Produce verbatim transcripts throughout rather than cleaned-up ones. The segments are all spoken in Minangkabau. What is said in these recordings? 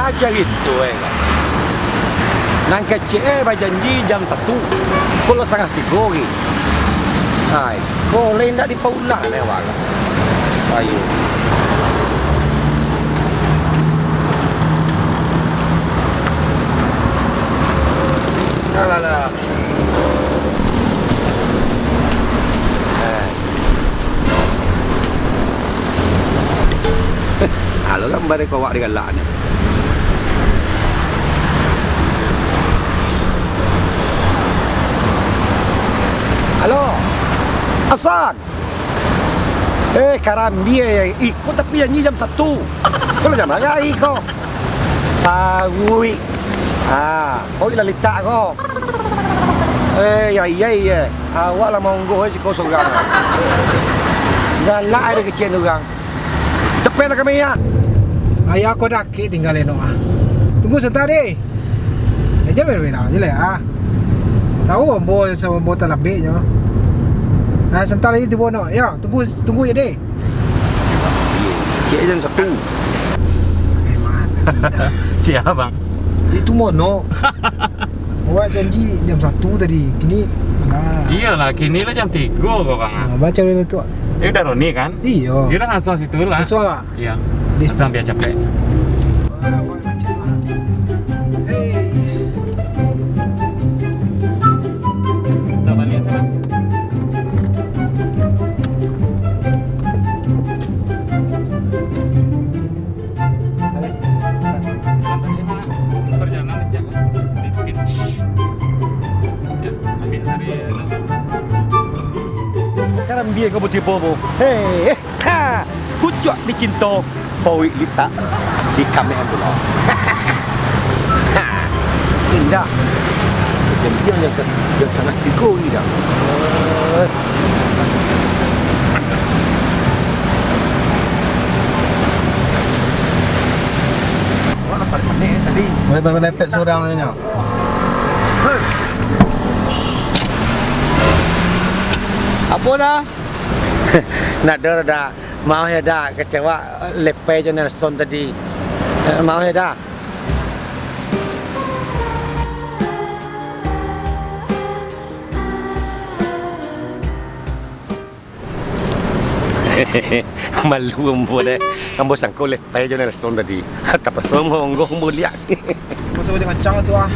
Carito, eh, kan. Nan kecek, eh, bajanji jam satu. Pukul satangah tigo lagi. Hai, ko lai indak dipaulang, eh, wak. Ayo. Alah, alah. Eh. Alo gambar ko awak digalak ni. Alo. Asan. Eh, karambia, iko tapi janji jam satu. Ko lah jam bara iko? Paruik. Ah, paruik lah litak ko. Eh, ya, ya, ya. Awak lah maungguh siko surang. Galak ado kecek urang. Cepetlah kami, ya. Ayah ko dakek tinggal enok ah. Tunggu santa deh. Eh, jan bela-bela je lah, ah. Tahu ambo, ambo talambek nyo. Ah, santa lagi tibo no. Ya, tunggu, tunggu je deh. Cek jam satu. Eh, mati dah. Siap, Bang. Itu mono. Awak janji jam satu tadi. Kini, nah. Iyolah, kini lah jam tigo ko, Bang. Ah, baca dulu tu. Eh, udah Roni kan? Iyo. Dia dah langsung situ lah. Langsung lah. Iya. Di- Sambil capek. Wah, wah, macam mana? Hei. Dah balik sana. Balik. Jalan tadi mah perjalanan lancar, kan? Di sini. Ya, ambil dari, anu. Karambia ko batibo, bo. Hei, eh. Ha! Pucuak dicinto, paruik litak di kameh pulo. Ha! Indak. Kejadian yang sa-, yang sangat ego ni dah. Eh. Awak dapat mana tadi? Boleh berlepek surang nyo. Hei. Apo dah? Nak dah, dah. Maoh yo, Da, kecewa, lepai jo Nelson tadi. Eh, maoh yo, Da. Malu ambo deh. Ambo sangko lepai jo Nelson tadi. Tapaso ambo onggoh ambo liak. Masa macam-macam tu ah.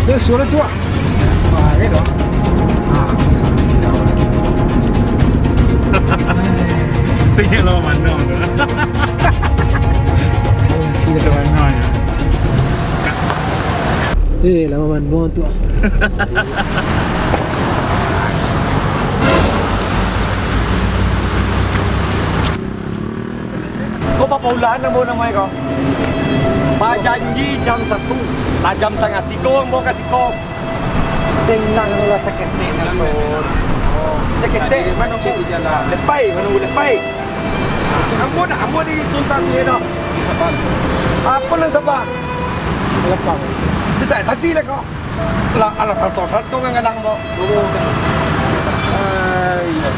Yo, suara tu ah. Wah, ya dong. Ah. Tunjuk lawan mano tu. Tunjuk lawan mano je. Eh, lawan mano tu ah. Ko bapaulahan ambo namo ko. Bajanji jam satu, lah jam satangah tigo ambo ka siko. Tenanglah saketek, Nelson. Saketek, mano ko? Lepai, mano lepai? Ambo nak, ambo di tuntang ni dah. Apo nan saba? Lapang. Tadi lah ko. Lah, alah, salto-salto ngan gadang ko. Ah, iyo.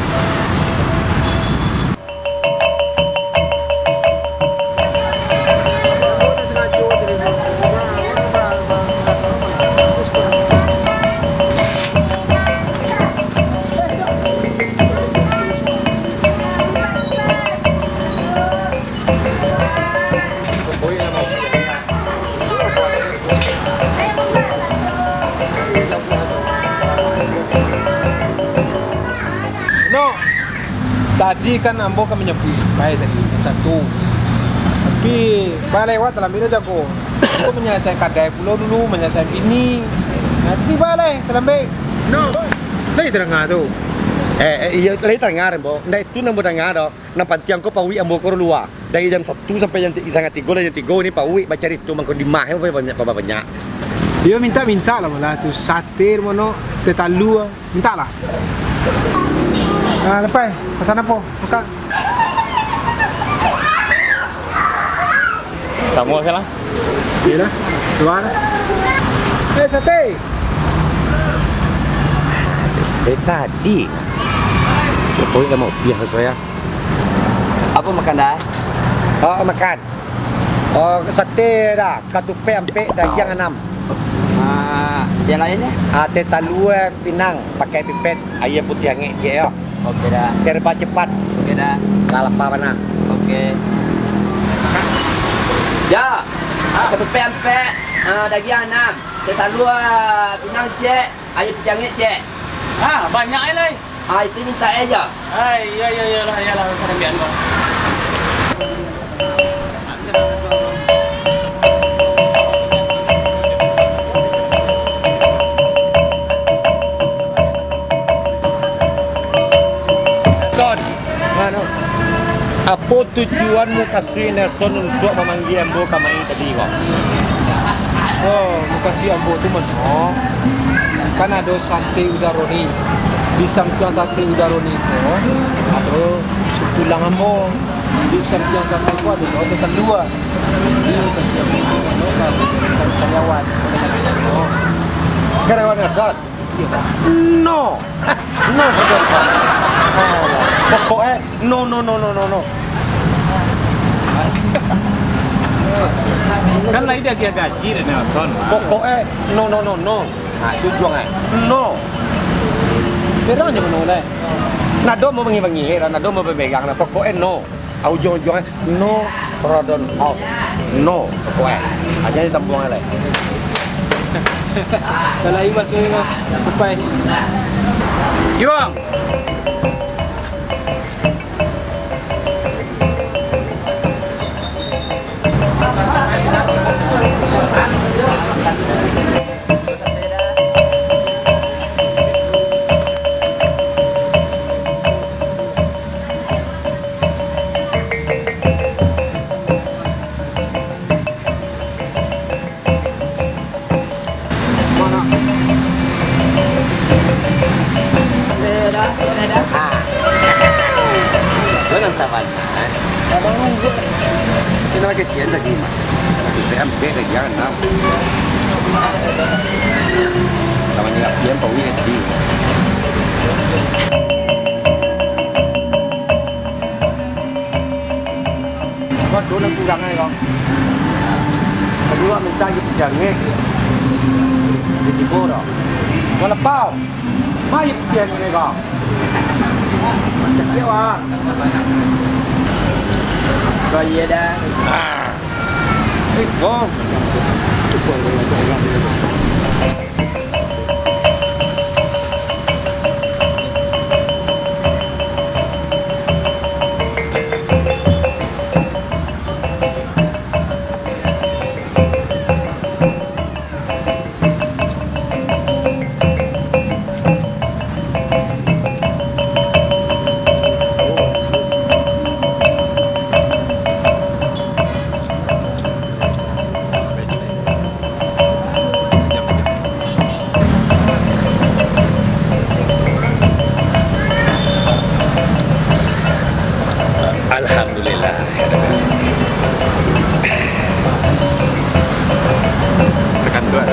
No, tadi kan ambo kan manyabuik pai tadi, macam tu. Tapi, balewat dalam bilik jago. Ambo manyalasaian kadai pulo dulu, manyalasaian bini. Nanti baleh, talambek. No, lai tadanga tu. Eh, eh, iyo, lai tadanga, Rembo. Ndak itu nan ambo danga doh. Nan pantiang ko paruik ambo ko lua. Dari jam satu sampai jam ti-, satangah tigo lah, jam tigo ni paruik bacarito mangko di mah, eh, banyak, banyak. Iyo, mintak-mintak lah, malah tu sate, mano, teh talua, mintak lah. Ah, lepai, pasan apo? Makan. Samo salah. Iyolah, luar. Eh, sate. Dari tadi. Pokoknya dah mau piah saya. Apo makan, Da? Oh, makan. Oh, sate, Da. Katupek ampek, dagiang anam. Ah, yang lainnyo? Ah, teh talua, pinang, pakai pipet, aia putiah angek ciek yo. Oke, Da. Serba cepat. Oke, Da. Lah lapa bana. Oke. Jo, ah, katupek ampek, ah, dagiang anam, teh talua, pinang ciek, aia putiah angek ciek. Ah, banyak ai lai. Ah, itu mintak aja. Ai, iyo, iyo, iyolah, iyolah, karabian ko. Son, anu, apo tujuan mukasuik Nelson untuak mamanggia ambo kamari tadi ko? Oh, mukasuik ambo tu mano? Kan ado sate Uda Roni. Di sampiang sate Uda Roni ko, ado sup tulang ambo. Di sampiang sate ko ado roti tandua. Jadi, mukasuik ambo tu mano ka, ka karyawan. Karyawan Nelson? Iyo, Pak. No. No, Pak. Alah. Pokoknya, no, no, no, no, no, no. Kan lai diagiah gaji dek Nelson. Pokoknya, no, no, no, no. Nah, itu juang, eh. No. Berang je mano, deh. Nado mau bangi-bangi, eh, nado mau bemegang, nah. Pokoknya, no. Ah, ujuang-ujuangnyo, no Rodon House. No, pokoknya. Aja disambuang lai. Kalau iwas, iwas. Tupai. Yuang. Ah. Lo nan sabana, eh? Abang nunggu. Kena pakai cian tadi, Mak. Tapi saya ambil lagi, jangan, Mak. Namanya latihan, Pak Win, tadi. Waduh, nan kurang ai, Bang. Tadi wak minta aja putiah angek. Jadi tibo dah. Wah, lapau. Mai putiah angek, Bang. Macam dia, Bang. Kau iya dah. Ah. Eh, Bang. Alhamdulillah. Tekan dua.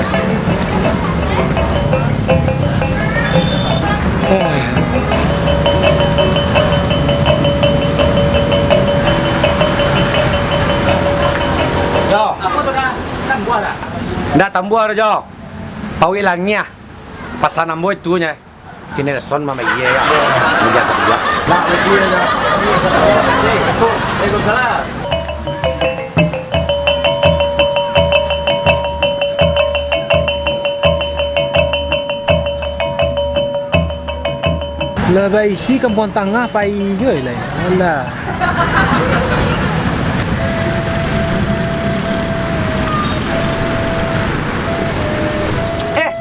Yo. Apo tu, dah? Tambuah dah? Ndak tambuah dah, Jo. Pawik langiah. Pasan ambo itu nyo. Si Nelson mah, iya, ya. Meja saja. Nah, isi ya. Assalamualaikum. Waalaikumsalam. Lah baisi Kampuang Tangah, pai juo lai. Alah. Eh,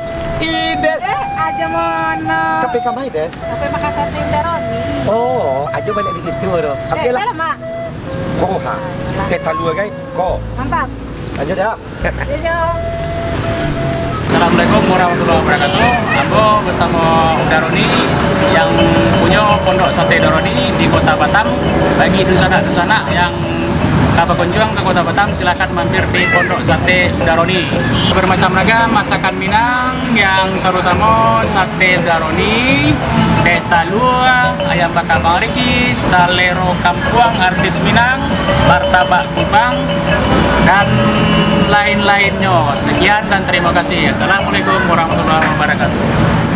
Ides. Eh, aja mono. Kape kamai, Des? Kape makan sate Uda Roni. Oh, aja banyak di situ, aduh. Oke lah. Eh, salah, Mak. Oh, ha. Teh talua, guys. Ko. Mantap. Lanjut, ya. Assalamualaikum warahmatullahi wabarakatuh. Ambo basamo Uda Roni yang punyo Pondok Sate Uda Roni di Kota Batam. Bagi dunsanak-dunsanak yang Ka bakunjuang ka Kota Batam, silakan mampir di Pondok Sate Udaroni. Bermacam ragam masakan Minang, yang terutama sate udaroni, teh talua, ayam bakar Bang Riki, salero kampuang artis Minang, martabak kubang, dan lain-lainnyo. Sekian dan terima kasih. Assalamualaikum warahmatullahi wabarakatuh.